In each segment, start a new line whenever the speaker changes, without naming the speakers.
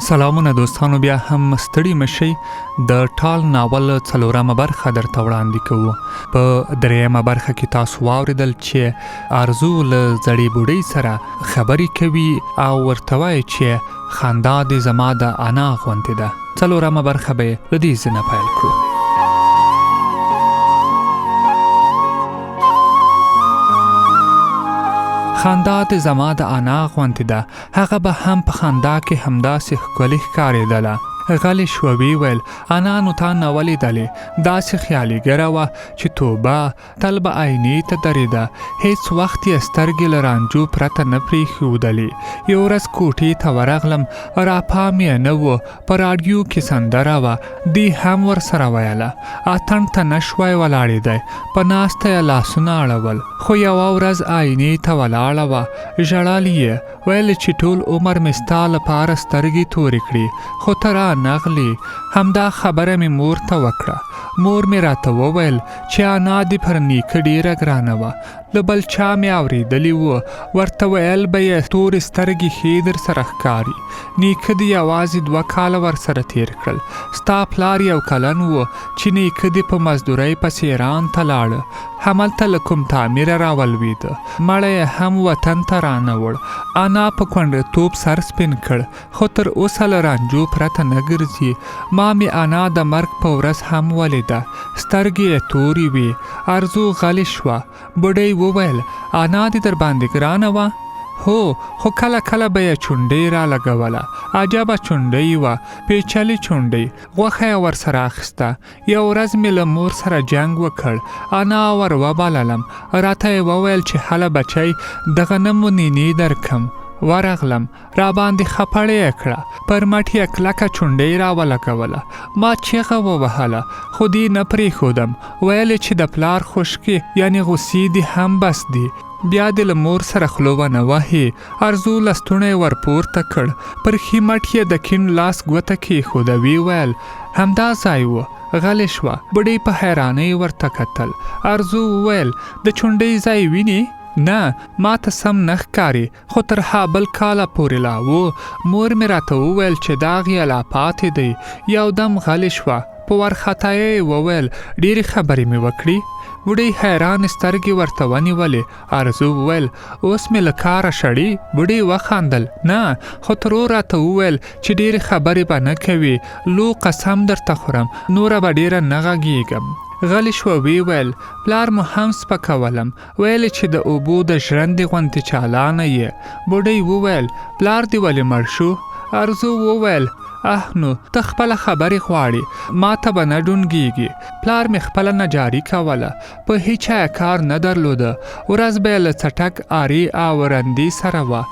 سلامونه دوستانو، بیا هم ستړي مشي. د ټال ناول څلورمه برخه درته وړاندې کوو. په درېیمه برخه کې تاسو واوریدل چې ارزو له زړې بوډۍ سره خبرې کوي او ورته وایي چې خندا دې زما د انا غوندې ده. څلورمه برخه به له دې ځینه پیل کړو. خندا دې زما د انا غوندې ده، هغه به هم په خندا کې همداسې ښکلې ښکارېدله. غلې شوه، ویې ویل، انا نو تا نه ولیدلې، داسې خیالیګره وه چې توبه، تل به آینې ته درېده، هېڅ وخت یې سترګې له رانجو پرته نه پرېښودلې. یو ورځ کوټې ته ورغلم، راپام یې نه و، په راډیو کې سندره وه، دې هم ورسره ویله. اتڼ ته نه شوای ولاړېدی، په ناسته یې لاسونه اړول. خو یوه ورځ آینې ته ولاړه وه، ژړل یې، ویل چې ټول عمر مې ستا لپاره سترګې تورې کړې، خو ته را نغلې. همدا خبره مې مور ته وکړه. مور مې راته وویل چې انا دې پر نیکه ډېره ګرانه وه. له بل چا مې اورېدلي وو، ورته ویل به یې تورې سترګې ښې درسره ښکاري. نیکه دې یوازې 2 کاله ورسره تېر کړل. ستا پلار 1 کلن و چې نیکه دې په مزدورۍ پسې ایران ته لاړه، هملته له کوم تعمیره راولوېده، مړی یې هم وطن ته رانه وړ. انا په کونډتوب سر سپین کړ، خو تر اوسه له رانجو پرته نه ګرځي. ما مې انا د مرګ په ورځ هم ولیده، سترګې یې تورې وې. ارزو غلې شوه. بوډۍ وویل، انا دې در باندې ګرانه وه؟ هو، خو کله کله به یې چونډۍ را لګوله. عجبه چونډۍ وه، پیچلې چونډۍ، غوښه یې ورسره اخیسته. یو ورځ مې له مور سره جنګ وکړ، انا ور وبللم، راته یې وویل چې هله بچی د غنمو نینې درکم. ورغلم، راباندې خپړې یې کړه، پر مټ یې کلکه چونډۍ راولګوله. ما چیغه ووهله، خو دې نه پرېښودم. ویل یې چې د پلار خشکې یعنې غوسې دې هم بس دي، بیا دې له مور سره خوله ونه وهې. ارزو لستوڼی ورپورته کړ، پر ښي مټ یې د کیڼ لاس ګوته کېښوده، ویې ویل، همدا ځای و. غلې شوه. بوډۍ په حیرانۍ ورته کتل. ارزو وویل، د چونډۍ ځای وینې؟ نه، ما ته سم نه ښکاري، خو تر ها بل کاله پورې لا و. مور مې راته وویل چې داغ یې لا پاتې دی. یو دم غلې شوه، په وارخطایۍ یې وویل، ډېرې خبرې مې وکړې. بوډۍ حیرانې سترګې ورته ونیولې. ارزو وویل، اوس مې له کاره شړې؟ بوډۍ وخندل، نه، خو ترور راته وویل چې ډېرې خبرې به نه کوې. لو قسم درته خورم، نوره به ډېره نه غږېږم. غلې شوه، ویې ویل، پلار مو هم سپکولم، ویل چې د اوبو د ژرندې غوندې چالانه یې. بوډۍ وویل، پلار دې ولې مړ شو؟ ارزو وویل، اه نو ته خپله خبرې غواړې، ما ته به نه ډونګېږي. پلار مې خپله نجاري کوله، په هیچا یې کار نه درلوده. ورځ به یې له څټک آرې او رندې سره وه.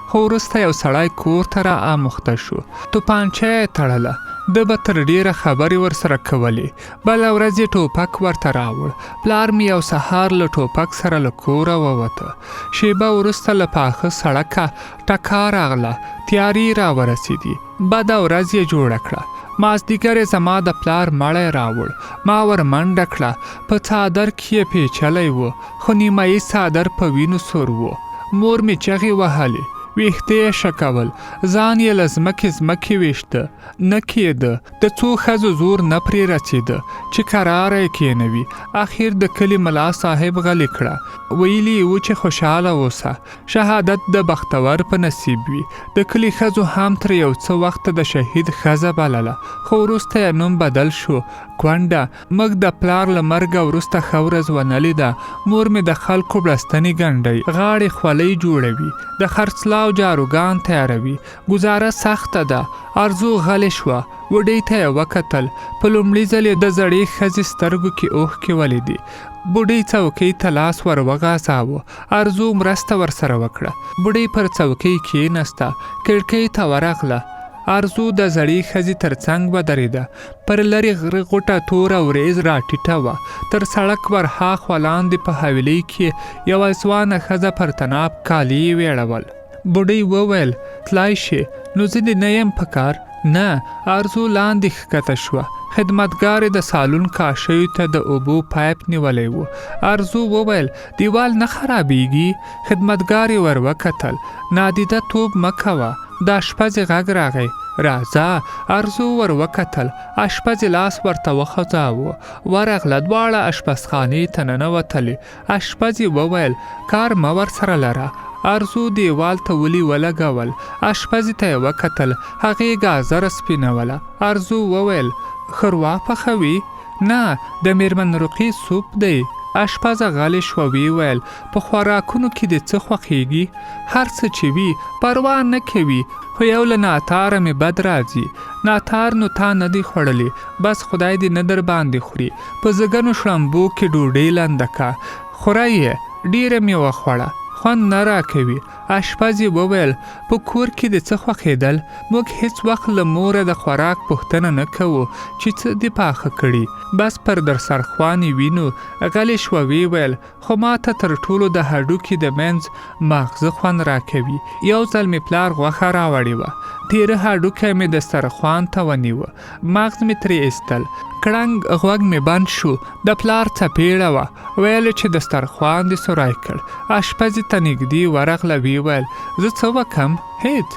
خو وروسته یو سړی کور ته را آموخته شو، توپانچه یې تړله، ده به تر ډېره خبرې ورسره کولې. بله ورځ یې ټوپک ورته راوړ. پلار مې یو سهار له ټوپک سره له کوره ووته. شېبه وروسته له پاخه سړکه ټکا راغله، تیارې راورسېدې. بده ورځ یې جوړه کړه. مازدیګر یې زما د پلار مړی راوړ. ما ور منډه کړه، په څادر کې یې پیچلی و، خو نیمایي څادر په وینو سور و. مور مې چغې وهلې، ویښته یې شکول، ځان یې له ځمکې ځمکې ویشته، نه کېده. د څو ښځو زور نه پرې رسېده چې کراره یې کېنوي. اخر د کلي ملا صاحب غلې کړه، ویلي یې و چې خوشحاله اوسه، شهادت د بختور په نصیب وي. د کلي ښځو هم تر یو څه وخته د شهید ښځه بلله، خو وروسته یې نوم بدل شو، کونډه. موږ د پلار له مرګه وروسته ښه ورځ ونه لیده. مور مې د خلکو بړستنې ګنډي، غاړې خولۍ جوړوي، د خرڅلاو جاروګان تیاروي. ګوزاره سخته ده. ارزو غلې شوه، وډۍ ته یې وکتل. په لومړي ځل یې د زړې ښځې سترګو کې اوښکې ولیدې. بوډۍ څوکۍ ته لاس ور وغځاوه. ارزو مرسته ورسره وکړه. بوډۍ پر څوکۍ کېناسته، کړکۍ ته ورغله. ارزو د زړې ښځې تر څنګ ودرېده. پر لرې غره غوټه توره ورېځ راټیټه وه. تر سړک ور هاخوا لاندې په حویلۍ کې یوه ځوانه ښځه پر تناب کالي ویړول. بوډۍ وویل، تلای شې، نو زه دې نه یم په کار؟ نه. ارزو لاندې ښکته شوه. خدمتګارې د سالون کاشیو ته د اوبو پایپ نیولی و. ارزو وویل، دیوال نه خرابیږي؟ خدمتګارې ور وکتل، نادیده توب مه کوه. د اشپزې غږ راغی، راځه. ارزو ور وکتل، اشپزې لاس ورته وخوځاوه. ورغله، دواړه اشپزخانې ته ننوتلې. اشپزې وویل، کار مه ورسره لره. ارزو دیوال ته ولي ولګول، اشپزې ته یې وکتل، هغې ګازره سپینوله. ارزو وویل، ښوروا پخوي؟ نه، د میرمن رقیې سوپ دی. اشپزه غلې شوه، ویې ویل، په خوراکونو کې دې څه خوښېږي؟ هر څه چې وي، پروا نه کوي، خو یو له ناتاره مې بد راځي. ناتار نو تا نه دی خوړلې، بس خدای دې نه درباندې خوري. په ځګنو شړمبو کې ډوډۍ لنده که، خوره یې. ډېره مې وخوړه، خوند نه راکوي. اشپزې وویل، په کور کې دې څه خوښېدل؟ موږ هېڅ وخت له موره د خوراک پوښتنه نه کوو چې څه دې پاخه کړي، بس پر درسرخوان یې وینو. غلې شوه، ویې ویل، خو ماته تر ټولو د هډوکي د منځ ماغزه خوند راکوي. یو ځل مې پلار غوښه راوړې وه، تیره هډوکی مې دسترخوان ته ونیوه، مغز مې ترې ایستل، کړنګ غوږ مې بند شو. د پلار څپېړه وه، ویل چې دسترخوان دې سوری کړ. اشپزې ته نږدې ورغله، ویې ویل، زه څه وکم؟ هېڅ.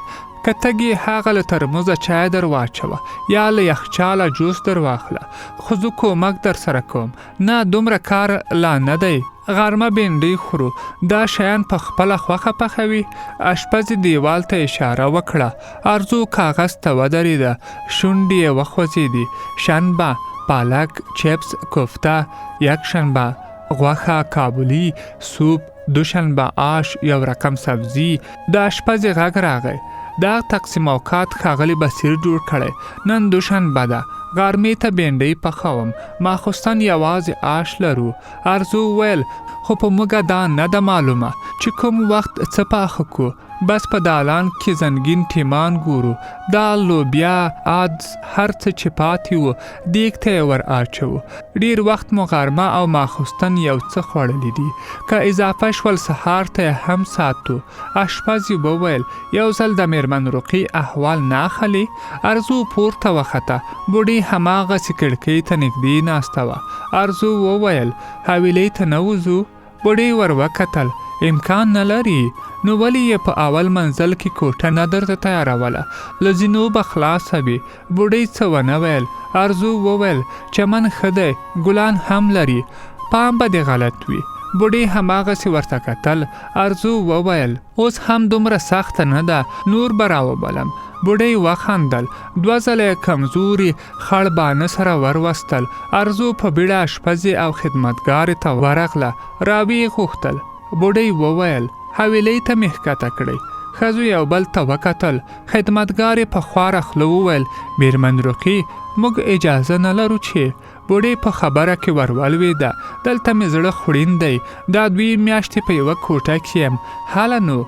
که تږې هغه له ترموزه چای در واچوه یا له یخچاله جوس در واخله، خو زه کومک درسره کوم. نه، دومره کار لا نه دی. غرمه بینډۍ خورو. دا شیان په خپله خوښه پخوي؟ اشپزې دیوال ته اشاره وکړه. ارزو کاغذ ته ودرېده، شونډې یې وخوځېدې. شنبه پالک، چپس، کوفته. یکشنبه غوښه، کابلی، سوپ. دوشنبه آش، یو رقم سبزي. د اشپزې غږ راغی، دا تقسیم اوقات ښاغلي بصیر جوړ کړی. نن دوشنبه ده، غرمې ته بینډۍ پخوم، ماخوستن یوازې آش لرو. ارزو وویل، خو په موږه دا نه ده معلومه چې کوم وخت څه پاخه کو. بس په دالان کې زنګین ټیمان ګورو، دال، لوبیا، عدس، هر څه چې پاتې وو دیګ ته یې ور اچوو. ډیر وخت مو غرمه او ماخوستن یو څه خوړلي دي، که اضافه شول سهار ته یې هم ساتو. اشپزې وویل، یو ځل د میرمن رقیې احوال نه اخلې؟ ارزو پورته وخته، بوډۍ هماغسې کړکۍ ته نږدې ناسته وه. ارزو وویل، حویلۍ ته نه وځو؟ بوډۍ ور وکتل، امکان نه لري. نو ولې یې په اول منزل کې کوټه نه درته تیاروله؟ له زینو به خلاصه وي. بوډۍ څه ونه ویل. ارزو وویل، چمن ښه دی، ګلان هم لري، پام به دې غلط وي. بوډۍ هماغسې ورته کتل. ارزو وویل، اوس هم دومره سخته نه ده، نور به راوبلم. بوډۍ وخندل، دوه ځله یې کمزوري خړ بانه سره وروستل. ارزو په بیړه اشپزې او خدمتګارې ته ورغله، راویې غوښتل. بوډۍ وویل، حویلۍ ته مې ښکته کړئ. ښځو یو بل ته وکتل. خدمتګارې په خواره خوله وویل، میرمن رقي، موږ اجازه نه لرو چې. بوډۍ په خبره کې ور ولوېده، دلته مې زړه خوړین دی، دا دوې میاشتې په یوه کوټه کې یم، هله نو.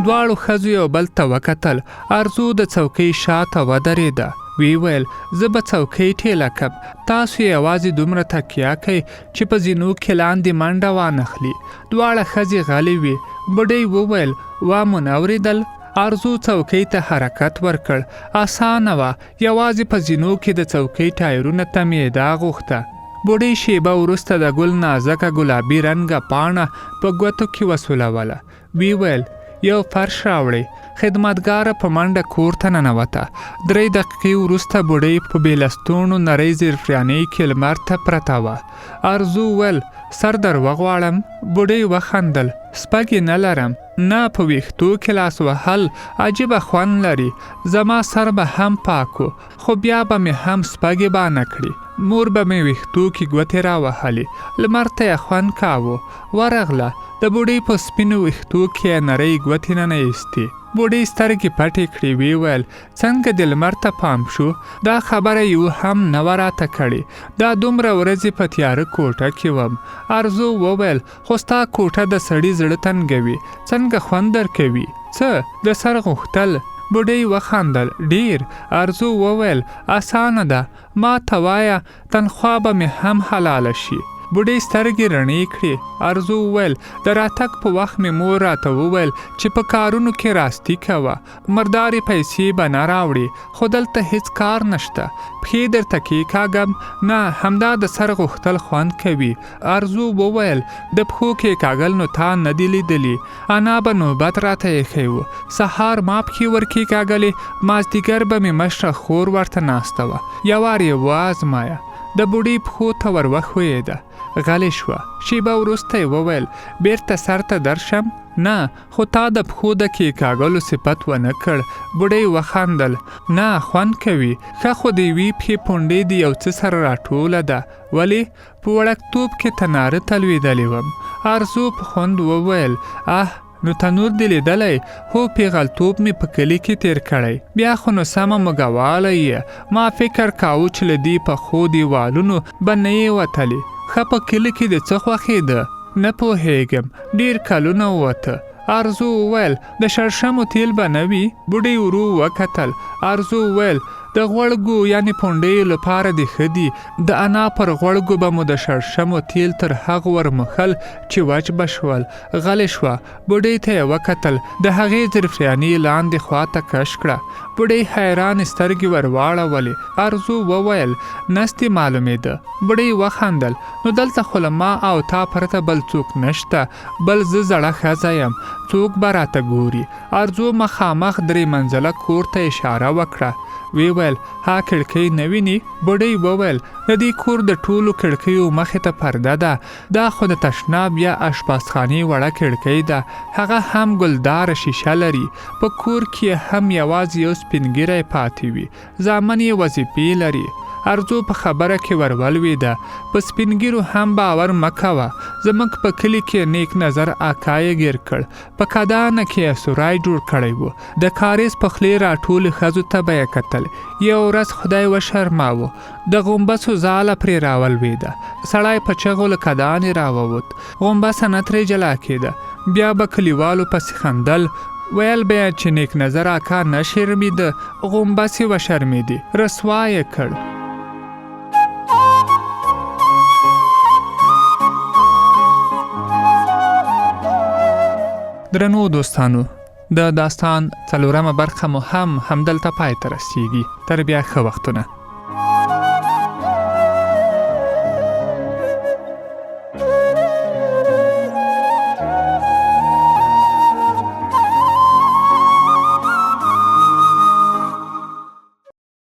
دواړو ښځو یو بل ته وکتل. ارزو د څوکۍ شاته ودرېده، ویې ویل، زه به څوکۍ ټیله کم، تاسو یې یوازې دومره تکیه کئ چې په زینو کې لاندې منډه وانخلي. دواړه ښځې غلې وې. بوډۍ وویل، وا مو نه اورېدل؟ ارزو څوکۍ ته حرکت ورکړ. اسانه وه، یوازې په زینو کې د څوکۍ ټایرونه ته مې دا غوښته. بوډۍ شیبه وروسته د ګل نازکه ګلابي رنګه پاڼه په ګوتو کې وسولوله. وی ویل، یو فرش راوړئ. خدمتګاره په منډه کور ته ننوته. درې دقیقې وروسته بوډۍ په بې لستوڼو نرۍ زیرفرانۍ کې لمر ته پرته وه. ارزو ویل، سر در وغواړم؟ بوډۍ وخندل، سپږې نه لرم. نه، په ویښتو کې لاس وهل عجیبه خوند لري. زما سر به هم پاک و، خو بیا به مې هم سپږې بانه کړې. مور به مې ویښتو کې ګوتې راوهلې، لمر ته یې خوند کاوه. ورغله، د بوډۍ په سپینو ویښتو کې یې نرۍ ګوتې ننه ایستې. بوډۍ سترګې پټې کړې، ویې ویل، څنګه دې لمر ته پام شو؟ دا خبره یو هم نه وه راته کړې. دا دومره ورځې په تیاره کوټه کې وم. ارزو وویل، خو ستا کوټه د سړي زړه تنګوي، څنګه خوند درکوي؟ څه؟ د سر غوښتل؟ بوډۍ وخندل، ډېر. ارزو وویل، اسانه ده، ما ته وایه، تنخوا به مې هم حلاله شي. بوډۍ سترګې رڼې کړې. ارزو وویل، د راتګ په وخت مې مور راته وویل چې په کارونو کې راستي کوه، مردارې پیسې به نه راوړې، خو دلته هیڅ کار نشته. پښې درته کېکاږم؟ نه، همدا د سر غوښتل خوند کوي. ارزو وویل، د پښو کېکاږل نو تا نه دي لیدلي. انا به نوبت راته ایښی و. سهار ما پښې ورکېکاږلې، مازدیګر به مې مشره خور ورته ناسته وه. یو وار یې وازمایه. د بوډۍ پښو ته ور وښویېده. غلې شوه. شېبه وروسته یې وویل، بېرته سر ته درشم؟ نه، خو تا د پښو د کېکاږلو صفت ونه کړ. بوډۍ وخندل، نه، خوند کوي. ښه خو د یوې پښې پونډۍ دې یو څه سره راټوله ده. ولې؟ په وړکتوب کې تناره ته لوېدلې وم. ارزو په خوند وویل، اه، نو تنور دې لیدلی؟ هو، پیغلتوب مې په کلي کې تېر کړی. بیا خو نو سمه مږوالی یې. ما فکر کاوه چې له دې پخو دیوالونو به نه یې وتلې. ښه په کلي کې دې څه خوښېده؟ نه پوهېږم، ډېر کلونه ووته. ارزو وویل، د شړشمو تېل به نه وي؟ بوډۍ ورو وکتل. ارزو وویل، د غوړګو یعنې پونډیو لپاره دې ښه دي. د انا پر غوړګو به مو د شړشمو تېل تر هغو ورموښل چې وچ به شول. غلې شوه. بوډۍ ته یې وکتل. د هغې زرفریاني یې لاندې خوا ته کش کړه. بوډۍ حیرانې سترګې ور واړولې. ارزو وویل، نس دې معلومېده. بوډۍ وخندل، نو دلته خو له ما او تا پرته بل څوک نشته. بل زه زړه ښځه یم. څوک به راته ګوري؟ ارزو مخامخ درې منزله کور ته اشاره وکړه. ویې ویل، ها کړکۍ نه ویني؟ بوډۍ وویل، د دې کور د ټولو کړکیو مخې ته پرده ده. دا خو د تشناب یا اشپزخانې وړه کړکۍ ده، هغه هم ګلداره شیشه لري. په کور کې یې هم یوازې یو سپین ږیری پاتې وي. زامن یې وظیفې لري. ارزو په خبره کې ور ولوېده، په سپین ږیرو هم باور مه کوه. زموږ په کلي کې نیک نظر اکا یې ګیر کړ. په کدانه کې یې سورای جوړ کړی و. د کاریز په خولې راټولو ښځو ته به یې کتل. یوه ورځ خدای وشرماوه، د غومبسو ځاله پرې راولوېده. سړی په چغو له کدانې راووت. غومبسه نه ترې جلا کېده. بیا به کلیوالو پسې خندل، ویل به یې چې نیک نظر اکا نه شرمېده، غومبسې وشرمېدې، رسوا یې کړ. درنو دوستانو، د داستان څلورمه برخه مو هم همدلته پای ته رسیږي. تر بیا ښه وختونه.